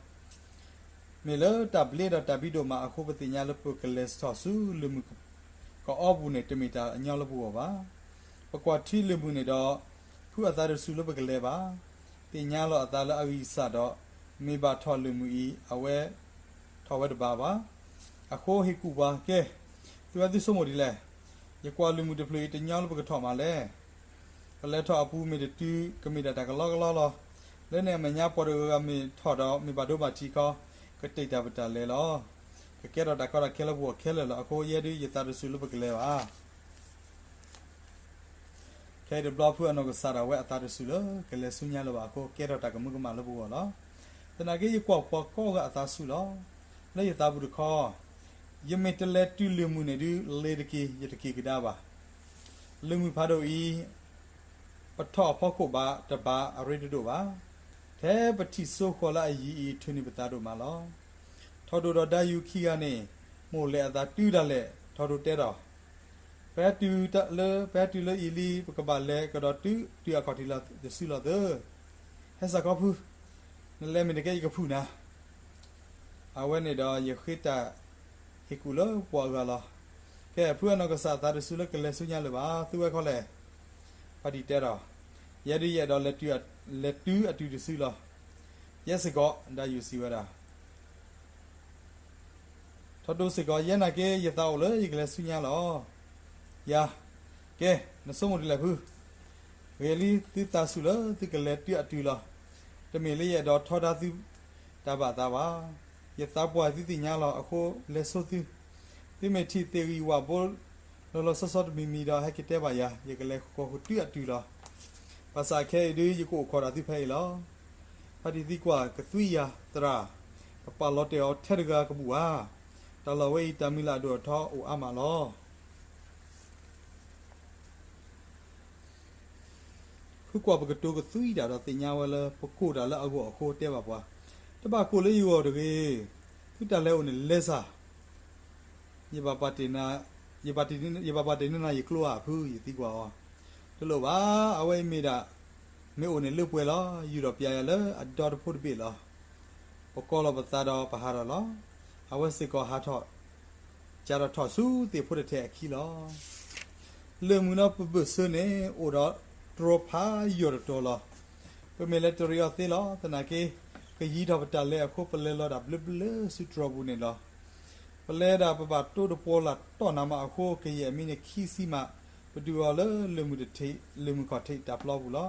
မ့ၢ်လၢတၢ်ဘျ့ဒီးတၢ်ဘံဒိၣ်မးအဃိ ပသ့ၣ်ညါလၢပကလဲၤထီၣ်ဆူလၢၢ်မုၢ်ကအီပူၤန့ၣ် တမ့ၢ်တၢ်အညီလၢပဂီၢ်ဘၣ်. ပကွၢ်ထံလၢၢ်မုၢ်န့ၣ်ဒီး ဖုအသးတစူၤလၢပကလဲၤဘၣ်. သ့ၣ်ညါလီၤအသးလၢအဂံၢ်စၢ်ဒီး မ့ၢ်ဘၣ်ထီၣ်လၢၢ်မုၢ်အံၤ အဝဲထီၣ်ဝဲတဘၣ်ဘၣ်. အဃိဟ့ၣ်ကူၣ်ပှၤ, ကဲ, သုဝဲသုဆိကမိၣ်ဒ်လဲၣ်. ယကွၢ်လၢၢ်မုၢ်တဖျၢၣ်အံၤ တညီလၢပကထီၣ်မးလဲၣ်. ပလဲၤထီၣ်အပူၤမ့ၢ်တတုၤ ကမ့ၢ်ဒၣ်တၢ်ကလီကလီလီၤ. လၢန့ၣ်အမဲာ်ညါပှၤတဂၤဂၤမ့ၢ်ထီၣ်ဒီး မ့ၢ်ဘၣ်ဒိဘၣ်ထံးခီ ကတဲာ်တၢ်ပတၢ်လဲၤလီၤ. ကကဲထီၣ်တၢ်ကီတၢ်ခဲလၢပဂီၢ်ခဲလၢာ်လီၤ. အဃိယဲဒုးယသးတစူၤလၢပကလဲၤဘၣ်. ခဲအံၤတဘျီဖုအနီၢ်ကစၢ်ဒၣ်ဝဲအသးတစူၤလၢကလဲၤဆူညါလၢၤဘၣ်အဃိ ကဲထီၣ်တၢ်ကမၢကမၣ်လၢပဂီၢ်လီၤ. သနာ်က့ယကွၢ်ပှၤကိးဂၤအသးဆူၣ်လီၤ. လၢယသးပူၤတခီ ယမ့ၢ်တလဲၤတုၤလၢၢ်မုၢ်န့ၣ်ဒုး လ့ၤတက့ၤ ယတက့ၤကဒါဘၣ်. လၢၢ်မုၢ်ဖးဒိၣ်အံၤ ပထီၣ်အဖီခိၣ်ဘၣ်တဘၣ်အရ့တဒိၣ်ဘၣ်. ထဲပထံၣ်စိဃီၤလၢအယံၤအံၤ ထုးန့ၢ်ပသးဒိၣ်မးလီၤ. ထီၣ်ဒိၣ်ဒီးဒါယူၤခံဂၤန့ၣ် မိၢ်လဲၤအသးတုၤဒၣ်လဲာ် ထီၣ်ဒိၣ်တဲဒီး ပဟဲတုၤလၢ ပဟဲတုၤလၢအံၤလံ ပကဘၣ်လဲၤကဒီးတုၤ တုၤအခီၣ်ထံးလီၤတစုလီၤသၢ ဟဲစးခီဖု နလဲၤမ့ၢ်တကဲယကဖုၣ်နၤ အဝဲန့ၣ်ဒီးယဃ့တၢ်ဟ့ၣ်ကူၣ်လၢပှၤအဂၤလီၤ. ကဲ ဖုအနီၢ်ကစၢ်အသးတစူၤလၢကလဲၤဆူညါလၢၤဘၣ် သုဝဲခီလဲၣ်. ဖါတံၢ်တဲဒီး ယဲဒုးယအဲၣ်ဒိး လဲၤတုၤအတုၤတစုလီၤ. ယဲစ့ၢ်ကီး ဒါယူၤစံးဝဲဒၣ် ထီၣ်ဒိၣ်စ့ၢ်ကီး ယဲနာ်က့ ယသးအိၣ်လၢယကလဲၤဆူညါလီၤ. ယၤ ကဲ နဆိကမိၣ်ဒ်လဲၣ်ဖု ဂ့ၤလံ သုသးဆူၣ်လၢသုကလဲၤတုၤအတုၤလီၤ. တမ့ၢ်လၢယအဲၣ်ဒိးထီဒါသုတၢ်ဘၣ်သးဘၣ်. ယသးပှၢ်သုသ့ၣ်ညါလီၤ. အဃိလဲၤဆိသု သုမ့ၢ်ထံၣ်သ့ၣ်ဂံၢ်ဝၣ်ဘိ လီၤလီၤဆီဆီတမံၤမံၤဒီး ဟဲက့ၤတဲဘၣ်ယၤ ယကလဲၤဃီၤဃုာ်တုၤအတုၤလီၤ. ဘၣ်ဆၣ်ခဲအံၤဒုး ယကအိၣ်ခိးဒီးသုဖဲအံၤလီၤ. ဖါတံၢ်သံကွၢ် ကသွံယၤ သရၣ်, ပပာ်လီၤတဲာ်အီၤထဲတဂၤကဘူၣ်ဧါ. တၢ်လီၢ်ဝဲအံၤ တၢ်မံၤလၢအဒိၣ်အထီအိၣ်အါမးလီၤ. ဖုကွၢ်ပကတိၤကသွံတၢ်ဒီးသ့ၣ်ညါဝဲလၢ ပကိၢ်တၢ်လၢအဂီၢ်အဃိတဲဘၣ်ပှၤ, တဘၣ်ကိၢ်လၢယဂီၢ်တဂ့ၤ, သုတၢ်လဲၤအိၣ်န့ၣ်လဲၤစၢ် ယဘၣ်ပာ်တ့ၢ်နၤ, ယဘၣ်ပာ်တ့ၢ်န့ၢ်နၤယကျိဧါ ဖု ယသံကွၢ်အီၤ. တလိၣ်ဘၣ်, အဝဲအံၤမ့ၢ်ဒၣ် မ့ၢ်အိၣ်န့ၣ်လၢပှဲၤလီၤ, ယူၢ်ဒီးပျးယၤလၢအဒီတဖိတဘ့ၣ်လီၤ. ပကိးလီၤပသးဒီးပဟးထီၣ်လီၤ. အဝဲစ့ၢ်ကီးဟးထီၣ် ကဒီးထီၣ်ဆူသ့ၣ်ဖိတထဲအခံလီၤ. လၢၢ်မုၢ်လၢပဘၢၣ်စၢၤန့ၣ် အိၣ်ဒီးတြီဖးယိာ်တတီၤလီၤ. ပမ့ၢ်လဲၤတရံးအီၤသ့လီၤ. သနာ်က့ ကယံၤထီၣ်ပတၢ်လဲၤအဃိ ပလဲၤလီၤဒၣ်ဘျၢဘျၢဆူတြီပူၤန့ၣ်လီၤ. ပလဲၤဒၣ်ပဘၣ်တိတပှီၤလၢ်တီၢ်နးမးအဃိ ကယဲၢ်မံးနံးခံဆံမး ပဒုးအီၤလၢလၢၢ်မုၢ်တထံး, လၢၢ်မုၢ်ခီၣ်ထံးတၢ်ပျီပူၤလီၤ.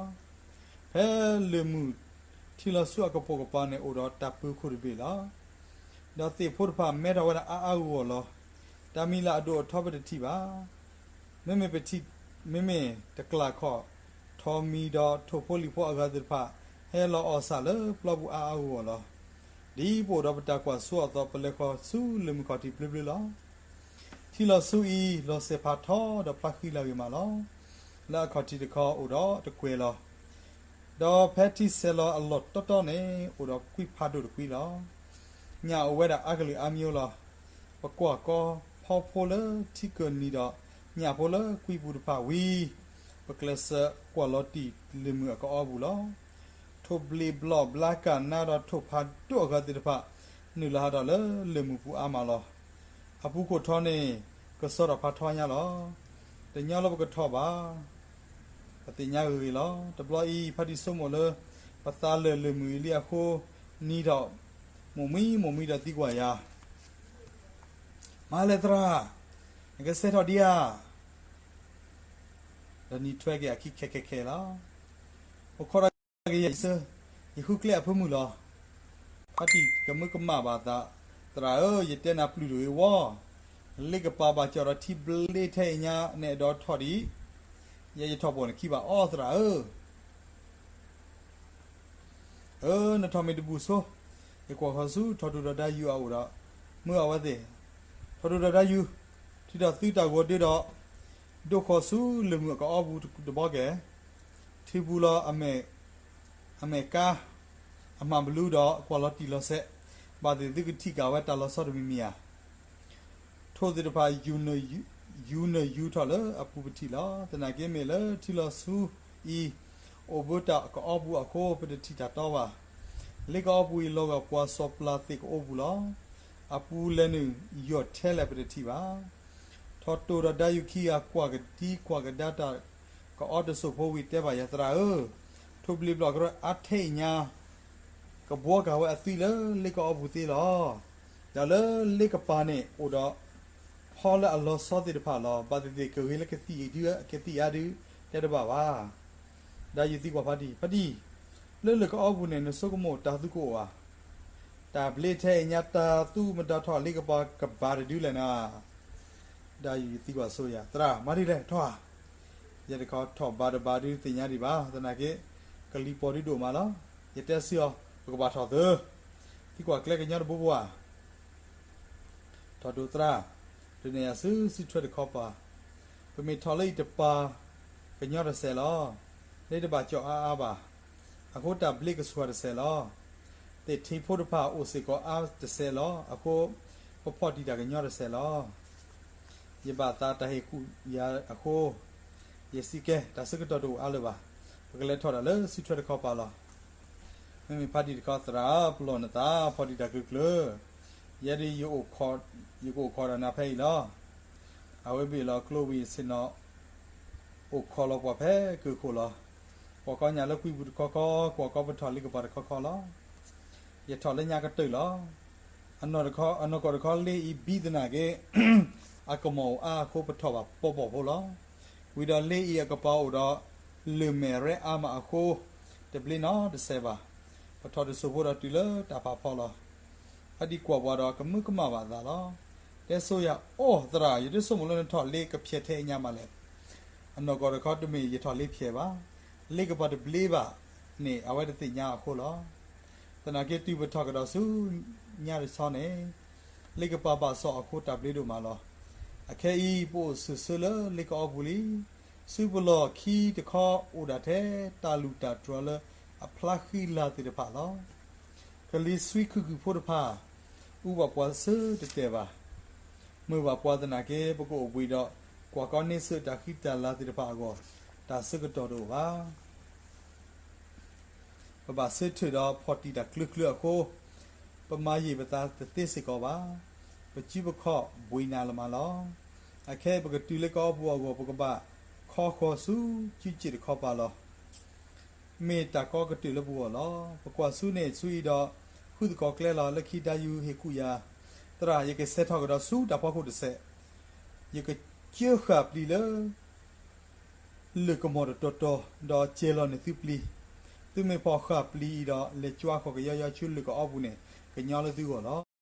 ဖဲလၢၢ်မုၢ်ထံလီၤဆူအကပိာ်ကပၤန့ၣ် အိၣ်ဒီးတၢ်ပၢၤခိၣ်တဘ့ၣ်လီၤ. ဒီးသ့ၣ်ဖိတဖၣ်မဲထီၣ်ဝဲဒၣ်အါအါဂီၢ်ဂီၢ်လီၤ. တၢ်မံၤလၢအဒိၣ်အထီပတထံၣ်ဘၣ်. မ့မ့ၢ်ပထံၣ်, မ့မ့ၢ်တကျၢ်ခီၣ်ထီမံၤဒီးထိၣ်ဖိလံၣ်ဖိအဂၤသ့ၣ်တဖၣ် ဟဲလီၤအီၣ်ဆၣ်လၢပျီပူၤအါအါဂီၢ်ဂီၢ်လီၤ. ဒ်ပအိၣ်ဒီးပတၢ်ကွၢ်စိအသိး ပလဲၤဃီၤဆူလၢၢ်မုၢ်ခီၣ်ထံးဘျၢဘျၢလီၤ. ထံလီၤဆူအံၤ လီၤစဲးဖးထီဒီးဖျါဃံလၤဂ့ၤမးလီၤ. လၢအခီၣ်ထံးတခီအိၣ်ဒီးတကွဲၤလီၤ. ဒီးဖဲထံဆဲးလီၤအလီၢ်တီတီန့ၣ် အိၣ်ဒီးကွံဖးဒိၣ်တကွံလီၤ. ညၣ်အိၣ်ဝဲဒၣ်အါကလုာ်အါမံၤလီၤ. ပကွၢ်ကီဖီဖိလၢထံကၢၢ်နံၤဒီး ညၣ်ဖိလၢကွံပူၤတဖၣ်ဝံၤ ပကျဲးစၢးကွၢ်လီၤတံၢ်လၢၢ်မုၢ်အကအီပူၤလီၤ. ထိၣ်ဘျ့းဘျီၣ်ဘျါကၢ်နါဒီးထိၣ်ဖးဒိၣ်အဂၤသ့ၣ်တဖၣ် နုာ်လီၤဟးထီၣ်လၢလၢၢ်မုၢ်ပူၤအါမးလီၤ. အပူၤခိၣ်ထီန့ၣ် ကစီဒီးဖးထီညါလီၤ. တညီလၢပကထီၣ်ဘၣ်. ပသ့ၣ်ညါဂ့ၤဂ့ၤလီၤ. တဘျီအံၤ ဖါတံၢ်ဆိကမိၣ်လၢ ပသးလၢာ်လၢၢ်မုၢ်အံၤလံအဃိ နံၤထီၣ် မိၢ်မှံမိၢ်မှံဒီးသံကွၢ်ယၤ မၤလဲၣ်သရၣ်, နကဆဲးထီၣ်ဒံးဧါ. ဒီးနံၤထွဲက့ၤအခံခဲခဲခဲလီၤ. အိၣ်ခိးဒီးက့ၤယၤယဆၢ, ယဃုကျဲအဖၢမုၢ်လီၤ. ဖါတံၢ်ကမၢကမၣ်ဘၣ်သး, သရၣ်ဧၢ, ယတဲနၤပျုၢ်တဂ့ၤဝီ, လ့ကပၤဘၣ်ကၠီၣ်ဒီးထံဘျ့ထဲအံၤညါ နအဲၣ်ဒိးထီၣ်ဒံး, ယဲယထီၣ်ပိာ်နခံဘၣ်အီၤသရၣ်ဧၢ. အၢ နထီၣ်မ့ၢ်တဘူၣ်ဆိ, ယကွၢ်ဃီၤဆူထီၣ်ဒိၣ်ဒီးဒါယူၤအအိၣ်ဒီး မၢအဝဲသ့ၣ်, ထီၣ်ဒိၣ်ဒီးဒါယူၤ, ထံၣ်ဒီးသုတၢ်ဂီၤဒၢဒီး ဒိၣ်ဃီၤဆူလၢၢ်မုၢ်အကအီပူၤတဘီကဲၣ်, ထံပူၤလီၤ အမဲာ်ကါ အမၤဘလူဒီးကွၢ်လီၤတံၢ်လီၤဆဲး, ဘၣ်သ့ၣ်သုကထံၣ်က့ၤဝဲတၢ်လီၤဆီတမံၤမံၤဧါ. ထိၣ်သ့ၣ်တဖၣ် ယူၤနုာ်ယူၤထီၣ်လၢအပူၤပထံၣ်လီၤ. သနာ်က့မ့ၢ်လၢထံလီၤဆူအံၤ အိၣ်ဘၢတၢ်ကအီပူၤအဃိ ပတထံၣ်တၢ်တီဘၣ်. လ့ကအီပူၤအံၤ လီၤဂာ်ပှၤစီၤပျၢ်သ့ၣ်ကအိပူၤလီၤ. အပူၤလဲၤနုာ်ယိာ်ထဲလဲၣ်ပတထံၣ်ဘၣ်. ထီၣ်တိၢ်ဒီးဒါယူၤခံဂၤ ကွၢ်ကဒံကွၢ်ကဒါတၢ်ကအီတစိၢ်ဖိဝံၤ တဲဘၣ်ယၤသရၣ်ဧၢ, ထိၣ်ဘျ့းဘျီၣ်ကရၢအါထဲအံၤညါ ကဘှီကၤဝဲအသွံၣ်လၢလ့ကအီပူၤသ့လီၤ. ဒီးလၢလ့ကပၤန့ၣ် အိၣ်ဒီးဖီလၢအလီၤဆီသ့ၣ်တဖၣ်လီၤ. ဘၣ်သ့ၣ်သ့ၣ်ကဂ့ၤလၢကသံၣ်အံၤဒုး ကသံၣ်အါဒုး တဲတဘၣ်ဘၣ်. ဒါယူၤသံကွၢ်ဖါတံၢ်, ဖါတံၢ်, လၢလၢၢ်ကအီပူၤန့ၣ် နဆိကမိၣ်တၢ်သုကအိၣ်ဧါ. တၢ်ဘျ့ထဲအံၤညါ တၢ်သူမတၤထီၣ်လ့ကပၤကဘၣ်တဒုလဲၣ်နၤ. ဒၣ်ယသံကွၢ်ဆိယၤ, သရၣ်, မၤဒ်လဲၣ်, ထီၣ်ဧါ. ယဲတခီထီၣ်ဘၣ်တဘၣ်ဒုးသ့ၣ်ညါဒံးဘၣ်, သနာ်က့ ကလံၤပီၤဒုးဒိၣ်မးလီၤ. ယတဲဆူအီၤ, ပကဘၣ်ထီၣ်သု, သံကွၢ်ကျဲကညီတဘိဘိဧါ. ထီၣ်ဒိၣ်သရၣ်, ဒုးနဲၣ်ယၤဆူစုထွဲတခီပၤ, ပမ့ၢ်ထီၣ်လၢအံၤတပၤ ကညီတစဲးလီၤ. လၢတဘၣ်ကၠီၣ်အါအါဘၣ်. အဃိတၢ်ဘျ့ကဆှၢတစဲးလီၤ. သ့ၣ်ထံဖိတဖၣ်အိၣ်စ့ၢ်ကီးအါတစဲးလီၤ. အဃိ ပဖီၣ်တံၢ်တၢ်ကညီတစဲးလီၤ. ယဘၣ်သးတၢ်ဟ့ၣ်ကူၣ်ယၤအဃိ, ယစံးကဲ, တၢ်ဆၢကတီၢ်တအိၣ်အါလၢၤဘၣ်. ပကလဲၤထီၣ်ဒၣ်လၢစုထွဲတခီပၤလီၤ. မ့မ့ၢ်ဖါတံၢ်တခီ, သရၣ်, ပလီၢ်နသး, ဖီၣ်တံၢ်တၢ်ကျၢၤကျၢၤ, ယဲဒၣ် ယကအိၣ်ခိးဒီးနၤဖဲအံၤလီၤ. အဝဲဘ့ၣ်လီၤကျိဝံၤဆ့ၣ်နီၤ အိၣ်ခိးလီၤပှၤဖဲကၢၢ်ခိၣ်လီၤ. ကွၢ်ကီညၣ်လၢကွံပူၤတခီခီ, ကွၢ်ကီပထီၣ်လ့ကပၤတခီခီလီၤ. ယထီၣ်လၢညါကတၢၢ်လီၤ. အနီၢ်ကီၢ်တခီလ့အံၤဘံသနာ်က့ အကမီၤအိၣ်အါအဃိ ပထီၣ်ဘၣ်ပီပီၣ်ဖိလီၤ. ဝံၤဒီးလ့အံၤအကပၤအိၣ်ဒီး လၢၢ်မဲာ်ရဲအါမးအဃိ တဘျ့နီတစဲးဘၣ်. ပထီၣ်တစိၢ်ဖိဒီးတုၤလၢတၢ်ဖးဖီလီၤ. ဖါတံၢ်ကွၢ်ပှၤဒီးကမၢကမၣ်ဘၣ်အသးလီၤ. တဲဆိယၤ, အိၣ်သရၣ်, ယတဆိကမိၣ်လၢနထီၣ်လ့ကဖျဲးထဲအံၤညါမးလဲၣ်. အနီၢ်ကီၢ်တခီတမ့ၢ်ယထီၣ်လ့ဖျဲးဘၣ်. လ့ကပၤတဘျ့ဘၣ်န့ၣ် အဝဲတသ့ၣ်ညါအဃိလီၤ. သနာ်က့တုၤပထီၣ်ကဒီးဆူညါတဆီန့ၣ် လ့ကပၤဘၣ်စီၣ်အဃိတၢ်ဘျ့ဒိၣ်မးလီၤ. အခဲအံၤ ပအိၣ်ဆိးဆၢလၢလ့ကအီပူၤလံ. စုပလီၢ်ခံတခီအိၣ်ဒၣ်ထဲတၢ်လူၢ်တၢ်တြီၤလၢအဖျါဃံလၤသ့ၣ်တဖၣ်လီၤ. ကလံၤဆှံခုၣ်ခုၣ်ဖိတဖၣ် အူဘၣ်ပှၤဆၢတတဲာ်ဘၣ်. မုာ်ဘၣ်ပှၤသနာ်က့ ပကအိၣ်ဘှံးဒီး ကွၢ်ကီန့ဆၢၣ်တၢ်ဃံတၢ်လၤသ့ၣ်တဖၣ်အဂီၢ် တၢ်ဆၢကတီၢ်တအိၣ်ဘၣ်. ပဘၣ်ဆၢထၢၣ်ဒီးဖီၣ်တံၢ်တၢ်ကျၢၤကျၢၤအဃိ ပမၤယံာ်ပသးတသ့စ့ၢ်ကီးဘၣ်. ပစုပခီၣ်ဘှံးနးလၢၤမးလီၤ. အခဲအံၤပကတုၤလၢကအီပူၤအဂီၢ် ပကဘၣ်ခီဃီၤဆူစုစ့ၣ်တခီပၤလီၤ. မ့ၢ်တၢ်ကီကတၢၢ်လၢပဂီၢ်လီၤ. ပကွၢ်ဆူန့ၣ်ဆူအံၤဒီး ဃုသကိးကျဲလီၤ. လၢခံဒၣ်ယုၢ်ဟ့ၣ်ကူၣ်ယၤ, သရၣ်, ယကဆဲးထီၣ်ကဒီးဆူတၢ်ဖီခိၣ်တစဲး, ယကစၢဃာ်ပျံၤလၢ လၢၢ်ကမီၤတတီၤတီၤ, ဒီးစဲၤလီၤန့ၢ်သုပျံၤ. သုမ့ၢ်ဖီၣ်ဃာ်ပျံၤအံၤဒီး လဲၤကွၢ်ဃီၤကယီယီဆူလၢၢ်ကအီပူၤန့ၣ် ကညီလၢသုဂီၢ်လီၤ.